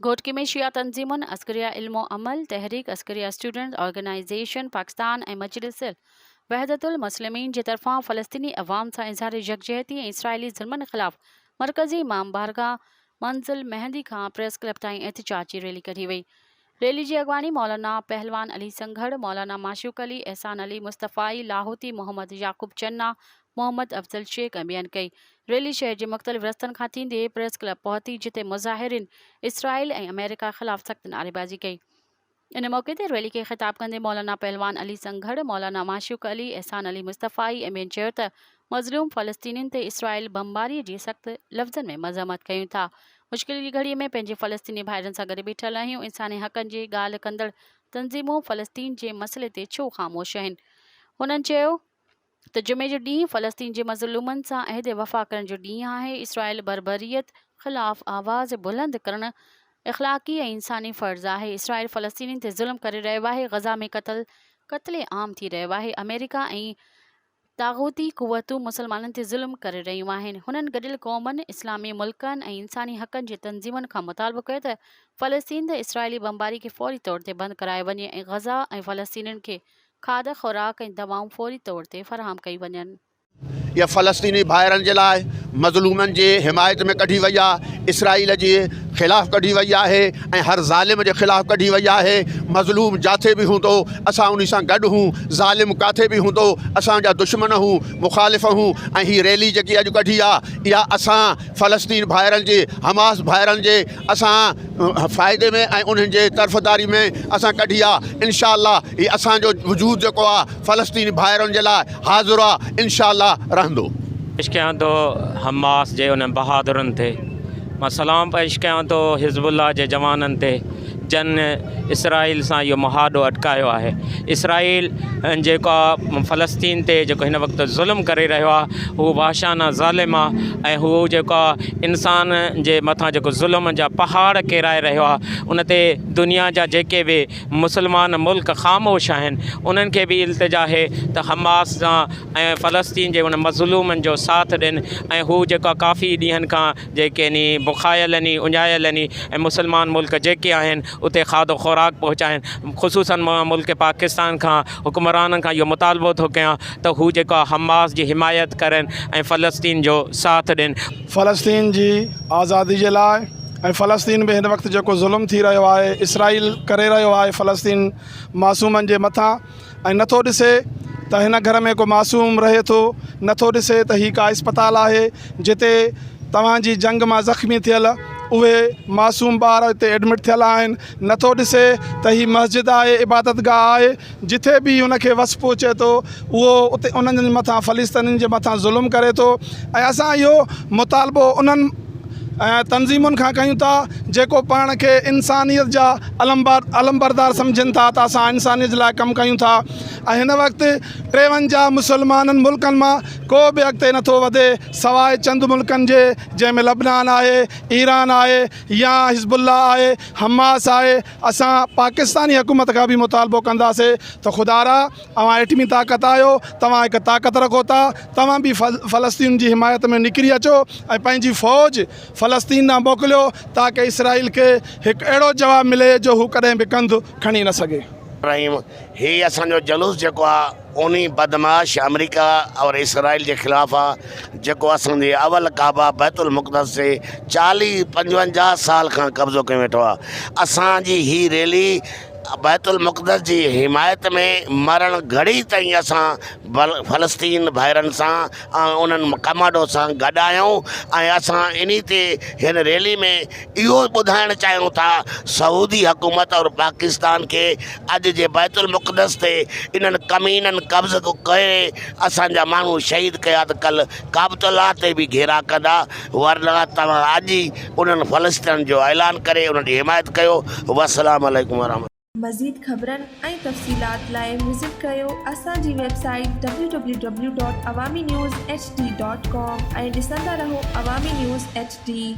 گهوٽڪي ۾ شيعا تنظيمن عسڪريه علم و عمل تحريڪ، عسڪريه اسٽوڊنٽس آرگنائيزيشن پاڪستان ۽ مجلس وحدت المسلمين جي طرفان فلسطيني عوام سان اظهار يڪجهتي ۽ اسرائيلي ظلمن خلاف مرڪزي امام بارگاهه منزل مهندي کان پريس ڪلب تائين احتجاجي ريلي ڪڍي وئي. ريلي جي اڳواڻي مولانا پهلوان علي سنگهڙ، مولانا معشوق علي، احسان علي مصطفائي، لاهوتي محمد يعقوب چنا، محمد افضل شيخ ۽ ٻين ڪئي. ريلي شهر جي مختلف رستن کان ٿيندي پريس ڪلب پهتي جتي مظاهرين اسرائيل ۽ آمريڪا خلاف سخت نعريبازي ڪئي. ان موقعي تي ريلي کي خطاب ڪندي مولانا پهلوان علي سنگهڙ، مولانا معشوق علي، احسان علي مصطفائي ۽ ٻين چيو ته مظلوم فلسطينين تي اسرائيل بمباري جي سخت لفظن ۾ مذمت ڪيون ٿا، مشڪل جي گهڙي ۾ پنهنجي فلسطيني ڀائرن سان گڏ بيٺل آهيون، انساني حقن جي ڳالهه ڪندڙ تنظيمون فلسطين جي مسئلي تي ڇو خاموش آهن؟ هنن چيو ته جمعي جو ڏينهن فلسطين جي مظلومن سان عهد وفا ڪرڻ جو ڏينهن آهي، اسرائيل بربريت خلاف آواز بلند ڪرڻ اخلاقي ۽ انساني فرض آهي، اسرائيل فلسطينين تي ظلم ڪري رهيو آهي، غزه ۾ قتل قتل عام ٿي رهيو آهي، آمريڪا ۽ طاغوتي قوتون مسلمانن تي ظلم ڪري رهيون آهن. هنن گڏيل قومن، اسلامي ملڪن ۽ انساني حقن جي تنظيمن کان مطالبو ڪيو ته فلسطين تي اسرائيلي بمباري کي فوري طور تي بند ڪرايو وڃي ۽ غزه ۽ فلسطينين کي کاڌ خوراڪ ۽ دوائون فوري طور تي فراهم ڪيون وڃن. اها فلسطيني ڀائرن جي لاء مظلومن جي حمايت ۾ ڪڍي وئي آهي، اسرائيل جي خلاف ڪڍي وئي آهي ۽ هر ظالم جي خلاف ڪڍي وئي آهي، مظلوم جاٿي به هوندو اسان انهي سان گڏ هون، ظالم ڪاٿي به هوندو اسان جا دشمن هون، مخالف هون ۽ هي ريلي جيڪي اڄ ڪڍي آهي اها اسان فلسطين ڀائرن جي حماس ڀائرن جي اسان فائدي ۾ ۽ انهن جي طرفداري ۾ اسان ڪڍي آ انشاء الله هي اسان جو وجود جيڪو آ فلسطيني ڀائرن جي لاء حاضر آ انشاء الله رهندو. پيش ڪيان ٿو حماس جي انهن بهادرن تي مان سلام پيش ڪيان ٿو حزب الله جي جوانن تي جن اسرائيل سان اهو مهاڏو اٽڪايو آهي اسرائيل جيڪو فلسطين تي جيڪو هن وقت ظلم ڪري رهيو آهي هو وحشانه ظالم آهي ۽ هو جيڪو انسان جي مٿان جيڪو ظلم جا پهاڙ ڪيرائي رهيو آهي ان تي دنيا جا جيڪي به مسلمان ملڪ خاموش آهن انهن کي به التجا آهي ته حماس سان ۽ فلسطين جي ان مظلومن جو ساٿ ڏين ۽ هو جيڪو ڪافي ڏينهن کان جيڪي ني بکايل ني اڃايل ني ۽ مسلمان ملڪ جيڪي آهن اتي کاڌو خوراڪ پهچائين خصوصن مان ملڪ پاڪستان کان حڪمرانن کان اهو مطالبو ٿو ڪيان ته هو جيڪو حماس جي حمايت ڪرن ۽ فلسطين جو ساٿ ڏين. فلسطين جي آزادي جي لاء ۽ فلسطين ۾ هن وقت جيڪو ظلم ٿي رهيو آهي اسرائيل ڪري رهيو آهي فلسطين معصومن جي مٿان ۽ نٿو ڏسي ته هن گهر ۾ ڪو معصوم رهي ٿو، نٿو ڏسي ته هي ڪا اسپتال آهي جتي توهان جي جنگ مان زخمي ٿيل اهي معصوم ٻار اتي ايڊمٽ ٿيل آهن، نٿو ڏسي ته هي مسجد آهي، عبادت گاهه آهي، جتي به هن کي وس پهچي ٿو اهو اتي انهن جي مٿان فلسطينين جي مٿان ظلم ڪري ٿو ۽ اسان اهو مطالبو انهن تنظيمن کان ڪيون ٿا جيڪو پاڻ کي انسانيت جا علمبردار سمجهن ٿا ته اسان انسانيت جي لاء ڪم ڪيون ٿا ۽ هن وقت 53 مسلمانن ملڪن مان ڪو به اڳتي نٿو وڌي سواء چند ملڪن جي جنهن ۾ لبنان آهي ايران آهي يا حزب الله آهي حماس آهي اسان پاڪستاني حڪومت کان به مطالبو ڪنداسي ته خدارا اوهان ايٽمي طاقت آهيو، توهان هڪ طاقت رکو ٿا، توهان به فلسطين جي حمايت ۾ نڪري اچو ۽ پنهنجي فوج فلسطين ڏانهن موڪليو تاڪه اسرائيل کي هڪ اهڙو جواب ملي جو هو ڪڏهن به ڪنڌ کڻي نه سگهي. رحيم هي اسان جو جلوس جيڪو آ انهي بدمعاش آمريڪا اور اسرائيل جي خلاف آ جيڪو اسان جي اول ڪعبه بيت المقدس تي 40 55 سال کان قبضو ڪيو ويٺو آ اسان جي هي ريلي بيت المقدس جي حمايت ۾ مرڻ گهڙي تائين اسان فلسطين ڀائرن سان ۽ انهن ڪمانڊو سان گڏ آهيون ۽ اسان انهي تي هن ريلي ۾ اهو ٻڌائڻ چاهيون ٿا سعودي حڪومت اور پاڪستان کي اڄ جي بيت المقدس تي انهن ڪمينن قبض ڪري اسان جا ماڻهو شهيد ڪيا ته ڪل ڪعبت الله تي به گهيرا ڪندا ورنه توهان اڄ ئي انهن فلسطينن جو اعلان ڪري انهن جي حمايت ڪيو والسلام عليڪم ورحمة. مزيد خبرن ۽ تفصيلات لاء وزٽ ڪريو اسان جي website W W W dot Awami news H D dot com ۽ ڏسندا رهو عوامي نيوز ايڇ ڊي.